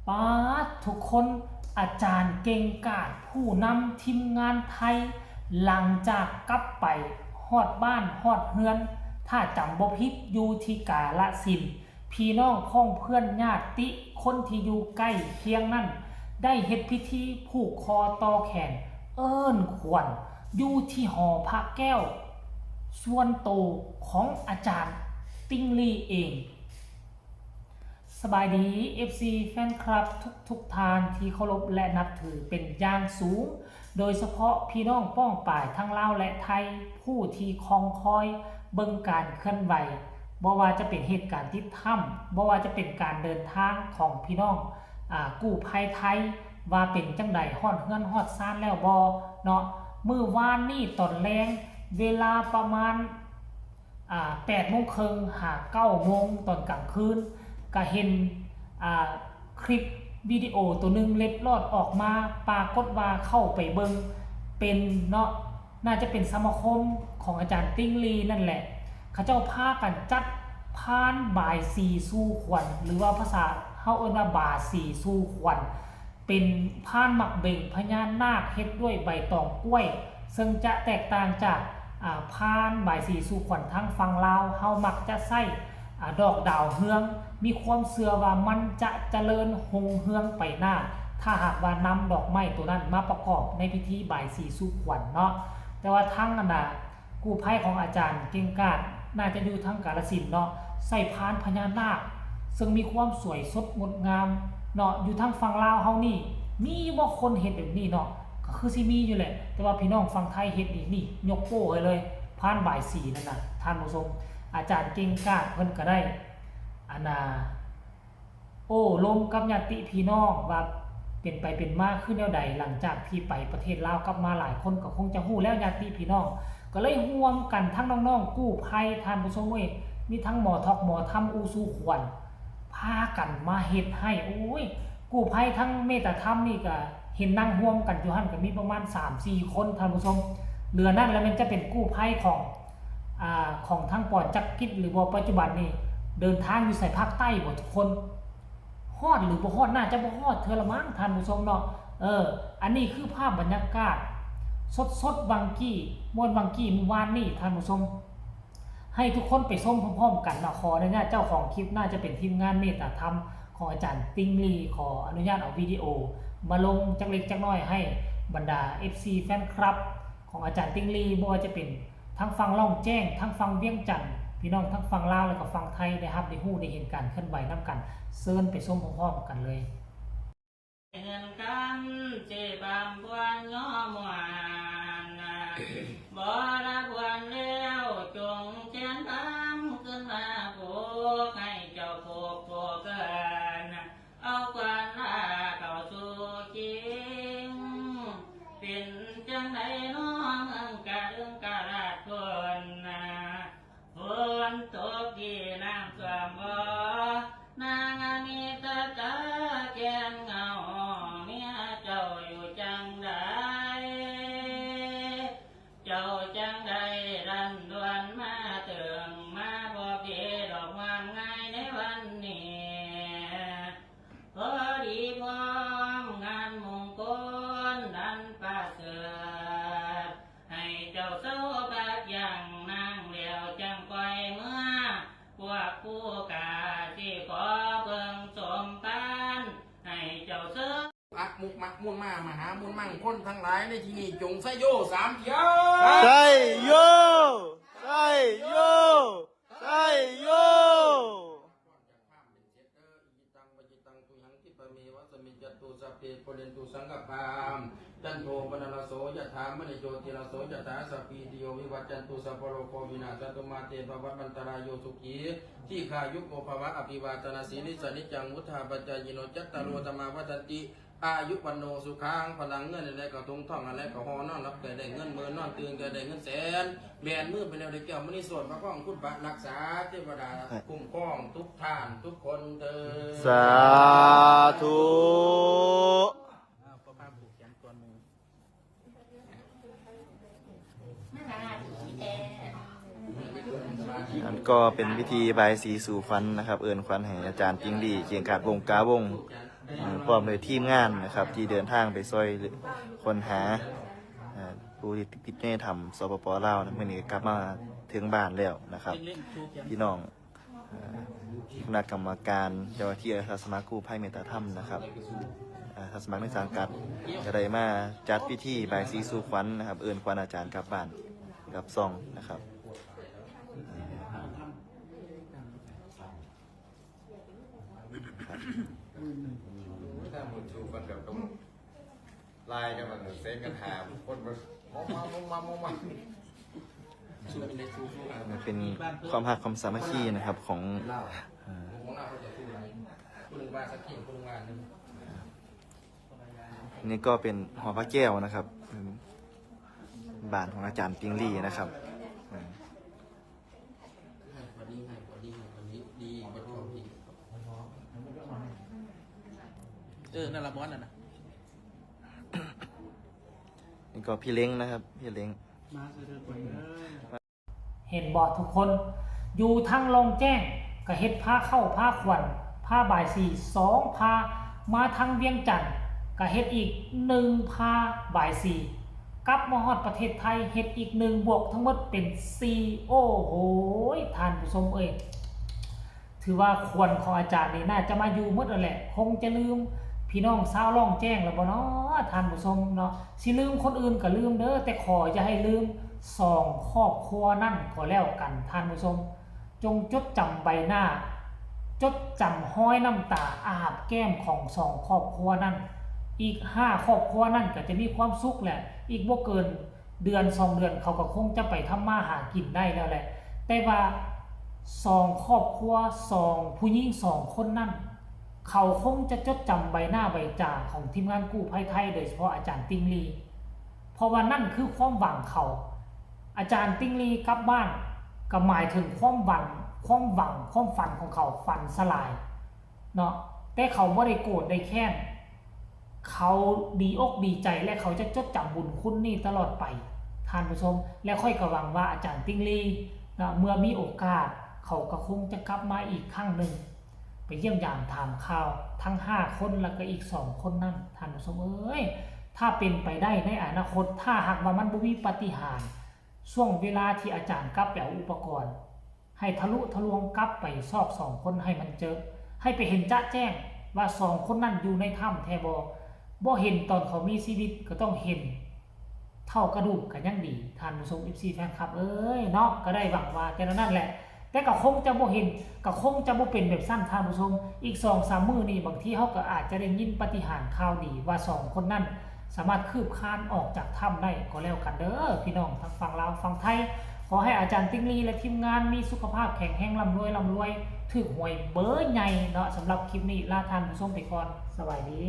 ປາດທຸກຄົນ ອາຈານເກັ່ງກາດ ຜູ້ນຳທີມງານໄທ ຫຼັງຈາກກັບໄປຮອດບ້ານຮອດເຮືອນ ຖ້າຈຳບໍ່ຜິດ ຢູ່ທີ່ກາລະສິນ ພີ່ນ້ອງພ້ອງເພື່ອນຍາດຕິຄົນທີ່ຢູ່ໃກ້ຄຽງນັ້ນ ໄດ້ເຮັດພິທີຜູກຄໍຕໍ່ແຂນ ເອີ້ນຂວັນ ຢູ່ທີ່ຫໍພະແກ້ວສ່ວນໂຕຂອງອາຈານຕິ່ງລີເອງ. ສະບາຍດີ ເອັຟຊີ ແຟນຄລັບ ທຸກໆທ່ານທີ່ເຄົາລົບ ແລະ ນັບຖືເປັນຢ່າງສູງ, ໂດຍສະເພາະພີ່ນ້ອງປ້ອງປາຍທັງລາວ ແລະ ໄທ ຜູ້ທີ່ຄອງຄອຍເບິ່ງການເຄື່ອນໄຫວ, ບໍ່ວ່າຈະເປັນເຫດການຕິດຖ້ຳ, ບໍ່ວ່າຈະເປັນການເດີນທາງຂອງພີ່ນ້ອງ ອາ ກູ້ໄພໄທ ວ່າເປັນຈັ່ງໃດ, ຮອດເຮືອນຮອດຊານແລ້ວບໍ່ເນາະ? ມື້ວານນີ້ຕອນແລງ ເວລາປະມານ ອາ ແປດໂມງເຄິ່ງຫາເກົ້າໂມງຕອນກາງຄືນ ກະເຫັນ ອາ ຄລິບວິດີໂອໂຕໜຶ່ງເລັດລອດອອກມາ, ປາກົດວ່າເຂົ້າໄປເບິ່ງເປັນເນາະ ໜ້າຈະເປັນສະມາຄົມຂອງອາຈານຕິ່ງລີນັ້ນແຫຼະ, ເຂົາເຈົ້າພາກັນຈັດພານບາຍສີສູ່ຂວັນ ຫຼືວ່າພາສາເຮົາເອີ້ນວ່າບາສີສູ່ຂວັນ ເປັນພານໝາກເບັງພະຍານາກເຮັດດ້ວຍໃບຕອງກ້ວຍ, ເຊິ່ງຈະແຕກຕ່າງຈາກ ອາ ພານບາຍສີສູ່ຂວັນທາງຝັ່ງລາວ, ເຮົາມັກຈະໃຊ້ ອາ ດອກດາວເຮືອງ, ມີຄວາມເຊື່ອວ່າມັນຈະຈະເລີນຮຸ່ງເຮືອງໄປໜ້າ ຖ້າຫາກວ່ານຳດອກໄມ້ໂຕນັ້ນມາປະກອບໃນພິທີບາຍສີສູ່ຂວັນເນາະ. ແຕ່ວ່າທາງອັນນ່າ ກູ້ໄພຂອງອາຈານເກັ່ງກາດ ໜ້າຈະຢູ່ທາງກາລະສິນເນາະ, ໃສ່ພານພະຍານາກ ເຊິ່ງມີຄວາມສວຍສົດງົດງາມເນາະ. ຢູ່ທາງຝັ່ງລາວເຮົານີ້ ມີບໍ່ຄົນເຮັດແບບນີ້ເນາະ? ກໍຄືຊິມີຢູ່ແຫຼະ, ແຕ່ວ່າພີ່ນ້ອງຝັ່ງໄທເຮັດນີ້ ນີ້ ຍົກໂປ້ໃຫ້ເລີຍ, ພານບາຍສີນັ້ນນະ ທ່ານຜູ້ຊົມ. ອາຈານເກັ່ງກາດເພິ່ນກໍໄດ້ ອັນນ່າ ໂອ້ລົມກັບຍາດຕິພີ່ນ້ອງວ່າເປັນໄປເປັນມາຄືແນວໃດ, ຫຼັງຈາກທີ່ໄປປະເທດລາວກັບມາ ຫຼາຍຄົນກໍຄົງຈະຮູ້ແລ້ວ ຍາດຕິພີ່ນ້ອງ ກໍເລີຍຮ່ວມກັນ ທັງນ້ອງໆກູ້ໄພ ທ່ານຜູ້ຊົມເອີຍ, ມີທັງໝໍຖອກໝໍທຳ ອູຊູຂວັນ ພາກັນມາເຮັດໃຫ້. ໂອ້ຍ ກູ້ໄພທັງເມດຕາທຳນີ້ກໍເຫັນນັ່ງຮ່ວມກັນຢູ່ຫັ້ນ ກໍມີປະມານສາມສີ່ຄົນ ທ່ານຜູ້ຊົມ. ເຫຼືອນັ້ນແລ້ວແມ່ນຈະເປັນກູ້ໄພຂອງ ອາ ຂອງທາງປອຈັກກິດ ຫຼືບໍ່ ປັດຈຸບັນນີ້ເດີນທາງຢູ່ໃສ ພາກໃຕ້ບໍ່ທຸກຄົນ? ຮອດຫຼືບໍ່ຮອດ? ໜ້າຈະບໍ່ຮອດເທື່ອລະມັ້ງທ່ານຜູ້ຊົມເນາະ. ເອີ ອັນນີ້ຄືພາບບັນຍາກາດສົດໆວັງກີ້ ມ່ວນວັງກີ້ມື້ວານນີ້ທ່ານຜູ້ຊົມ, ໃຫ້ທຸກຄົນໄປຊົມພ້ອມໆກັນເນາະ. ຂໍອະນຸຍາດເຈົ້າຂອງຄລິບ ໜ້າຈະເປັນທີມງານເມດຕາທຳຂອງອາຈານຕິ່ງລີ ຂໍອະນຸຍາດເອົາວິດີໂອມາລົງຈັກເລັກຈັກນ້ອຍໃຫ້ບັນດາ ເອັຟຊີ ແຟນຄລັບຂອງອາຈານຕິ່ງລີ ບໍ່ວ່າຈະເປັນ ທັງຝັ່ງລ່ອງແຈ້ງ ທັງຝັ່ງວຽງຈັນ, ພີ່ນ້ອງທັງຝັ່ງລາວ ແລະກໍຝັ່ງໄທ ໄດ້ຮັບໄດ້ຮູ້ໄດ້ເຫັນການເຄື່ອນໄຫວນຳກັນ. ເຊີນໄປຊົມພ້ອມໆກັນເລີຍ. ເຮືອນຄຳຊິບຳພວນຍໍມ່ວນ ບໍລະພວນແລ້ວ ຈົ່ງແຂນພາມຂຶ້ນມາຜູກ ໃຫ້ເຈົ້າຜູກຜູ້ເກີນ ເອົາຂວັນລາເຂົ້າສູ່ຄິງ ເປັນຈັ່ງໃດນ້ອງເມືອງກະດຶງກະລາດພຸ້ນນາ ຝົນຕົກດີນ້ຳຖ້ວມບໍ່ ນາງມີຕາຕາແກ່ນເຫງົາ ເມຍເຈົ້າຢູ່ຈັ່ງໃດ ເຈົ້າຈັ່ງໄດ້ດັນດ່ວນມາເຖິງ ມາພໍດີດອກງາມງາຍໃນວັນນີ້ ພໍດີພ້ອມງານມົງຄົນອັນປະເສີດ ໃຫ້ເຈົ້າເຊົາພັກຢ່າງນາງແລ້ວຈັ່ງຄ່ອຍເມືອ ພວກຜູ້ກະຊິຂໍເບິ່ງສົມພານ ໃຫ້ເຈົ້າເຊີ ອະມຸກມະມຸນມາ ມະຫາມຸນມັງຄົນທັງຫຼາຍໃນທີ່ນີ້ ຈົ່ງໄຊໂຍສາມເທື່ອ ໄຊໂຍ ໄຊໂຍ ໄຊໂຍ ອິດຕັງ ປະຕິຕັງ ຕຸມຫັງ ທິປະເມ ວະສະມິ ຈັດຕຸ ສັບເພ ໂພເຣນຕຸ ສັງກະປາ ຈັນໂທ ປະນະລະໂສ ຍະຖາ ມະນີ ໂຊຕິລະໂສ ຍະຖາ ສັບພີຕິໂຍ ວິວັດຈັນຕຸ ສັບພະໂລໂຄ ວິນາສະຕຸ ມາເຕ ພະວັດວັນຕະລາໂຍ ສຸຂີ ທີຄາຍຸໂກ ພະວະ ອະພິວາທະນະສີລິສະ ນິຈຈັງ ວຸດທາປະຈາຍິໂນ ຈັດຕາໂລ ທຳມາ ວັດທັນຕິ ອາຍຸວັນໂນ ສຸຂັງ ພະລັງ ເງິນໃດໆກໍຖົງ ທອງອັນໃດກໍຫໍ່ ນອນຫຼັບກໍໄດ້ເງິນໝື່ນ ນອນຕື່ນກໍໄດ້ເງິນແສນ ແບນມືໄປແລ້ວໄດ້ແກ້ວມະນີ ໂສດປະຄອງຄຸນບາດ ຮັກສາເທວະດາຄຸ້ມຄອງທຸກທ່ານທຸກຄົນເທີ້ນ ສາທຸ. ອັນກໍເປັນພິທີບາຍສີສູ່ຂວັນນະຄັບ ເອີ້ນຂວັນໃຫ້ອາຈານຕິ່ງລີ ເກັ່ງກາດວົງກາວົງ ເອີ່ ພ້ອມດ້ວຍທີມງານນະຄັບ ທີ່ເດີນທາງໄປຊ່ອຍຄົ້ນຫາ ເອີ່ ຜູ້ທີ່ຕິດຢູ່ໃນຖ້ຳ ສປປ ລາວນະ. ມື້ນີ້ກໍກັບມາເຖິງບ້ານແລ້ວນະຄັບ ພີ່ນ້ອງ. ເອີ່ ຄະນະກຳມະການ ເຈົ້າໜ້າທີ່ອາສາສະໝັກກູ້ໄພເມດຕາທຳນະຄັບ ອາສາສະໝັກໃນສັງກັດ ກໍໄດ້ມາຈັດພິທີບາຍສີສູ່ຂວັນນະຄັບ ເອີ້ນຂວັນອາຈານກັບບ້ານກັບຊ່ອງນະຄັບ. ລາຍກັນ ເສັງກັນຫາຄົນມາ ມາ ມາ ມາ ມາ ມາ. ມັນເປັນຄວາມຮັກຄວາມສາມັກຄີນະຄັບ ຂອງ ເອີ່ ນີ້ກໍເປັນຫໍພະແກ້ວນະຄັບ ເປັນບ້ານຂອງອາຈານຕິ່ງລີນະຄັບ. ເອີ ນັ້ນລະ ບ່ອນນັ້ນນະ. ນີ້ກໍພີ່ເລັງນະຄັບ ພີ່ເລັງ. ເຫັນບໍ່ທຸກຄົນ? ຢູ່ທາງລ່ອງແຈ້ງກໍເຮັດພາເຂົ້າພາຂວັນ ພາບາຍສີສອງພາ, ມາທາງວຽງຈັນກໍເຮັດອີກໜຶ່ງພາບາຍສີ, ກັບມາຮອດປະເທດໄທເຮັດອີກໜຶ່ງ ບວກທັງໝົດເປັນສີ່. ໂອ້ໂຫຍ ທ່ານຜູ້ຊົມເອີຍ ຖືວ່າຂວັນຂອງອາຈານນີ້ໜ້າຈະມາຢູ່ໝົດຫັ້ນແຫຼະ, ຄົງຈະລືມພີ່ນ້ອງຊາວລ່ອງແຈ້ງແລ້ວບໍ່ເນາະ ທ່ານຜູ້ຊົມເນາະ? ຊິລືມຄົນອື່ນກໍລືມເດີ ແຕ່ຂໍຢ່າໃຫ້ລືມສອງຄອບຄົວນັ້ນກໍແລ້ວກັນ ທ່ານຜູ້ຊົມ. ຈົ່ງຈົດຈຳໃບໜ້າ, ຈົດຈຳຮອຍນ້ຳຕາອາບແກ້ມຂອງສອງຄອບຄົວນັ້ນ. ອີກຫ້າຄອບຄົວນັ້ນກໍຈະມີຄວາມສຸກແຫຼະ, ອີກບໍ່ເກີນ ເດືອນສອງເດືອນເຂົາກໍຄົງຈະໄປທຳມາຫາກິນໄດ້ແລ້ວແຫຼະ. ແຕ່ວ່າສອງຄອບຄົວ ສອງ ຜູ້ຍິງສອງຄົນນັ້ນ ເຂົາຄົງຈະຈົດຈຳໃບໜ້າໃບຕາຂອງທີມງານກູ້ໄພໄທ ໂດຍສະເພາະອາຈານຕິ່ງລີ, ເພາະວ່ານັ້ນຄືຄວາມຫວັງເຂົາ. ອາຈານຕິ່ງລີກັບບ້ານກໍໝາຍເຖິງຄວາມຫວັງ, ຄວາມຫວັງ, ຄວາມຝັນຂອງເຂົາຝັນສະຫຼາຍ ເນາະ, ແຕ່ເຂົາບໍ່ໄດ້ໂກດໄດ້ແຄ້ນ, ເຂົາດີອົກດີໃຈ ແລະ ເຂົາຈະຈົດຈຳບຸນຄຸນນີ້ຕະຫຼອດໄປ ທ່ານຜູ້ຊົມ. ແລະ ຂ້ອຍກໍຫວັງວ່າອາຈານຕິ່ງລີເນາະ ເມື່ອມີໂອກາດ ເຂົາກໍຄົງຈະກັບມາອີກຄັ້ງໜຶ່ງ ໄປຢ້ຽມຢາມຖາມຂ່າວທັງຫ້າຄົນ ແລ້ວກໍອີກສອງຄົນນັ້ນ ທ່ານຜູ້ຊົມເອີຍ. ຖ້າເປັນໄປໄດ້ໃນອະນາຄົດ ຖ້າຫາກວ່າມັນບໍ່ມີປາຕິຫານ ຊ່ວງເວລາທີ່ອາຈານກັບໄປເອົາອຸປະກອນ ໃຫ້ທະລຸທະລວງກັບໄປຊອກສອງຄົນໃຫ້ມັນເຈີ, ໃຫ້ໄປເຫັນຈະແຈ້ງວ່າສອງຄົນນັ້ນຢູ່ໃນຖ້ຳແທ້ບໍ່. ບໍ່ເຫັນຕອນເຂົາມີຊີວິດ ກໍຕ້ອງເຫັນເທົ່າກະດູກກໍຍັງດີ ທ່ານຜູ້ຊົມ ເອັຟຊີ ແຟນຄລັບເອີຍເນາະ. ກໍໄດ້ຫວັງວ່າຈັ່ງນັ້ນແຫຼະ, ແຕ່ກໍຄົງຈະບໍ່ເຫັນ, ກໍຄົງຈະບໍ່ເປັນແບບຊັ້ນ ທ່ານຜູ້ຊົມ. ອີກສອງສາມມື້ນີ້ ບາງທີເຮົາກໍອາດຈະໄດ້ຍິນປາຕິຫານຂ່າວດີວ່າສອງຄົນນັ້ນ ສາມາດຄືບຄານອອກຈາກຖ້ຳໄດ້ກໍແລ້ວກັນເດີ ພີ່ນ້ອງທັງຝັ່ງລາວຝັ່ງໄທ. ຂໍໃຫ້ອາຈານຕິ່ງລີ ແລະ ທີມງານມີສຸຂະພາບແຂງແຮງ ລ່ຳລວຍ ລ່ຳລວຍ ຖືກຫວຍເບີໃຫຍ່ເນາະ. ສຳລັບຄລິບນີ້ລາທ່ານຜູ້ຊົມໄປກ່ອນ. ສະບາຍດີ.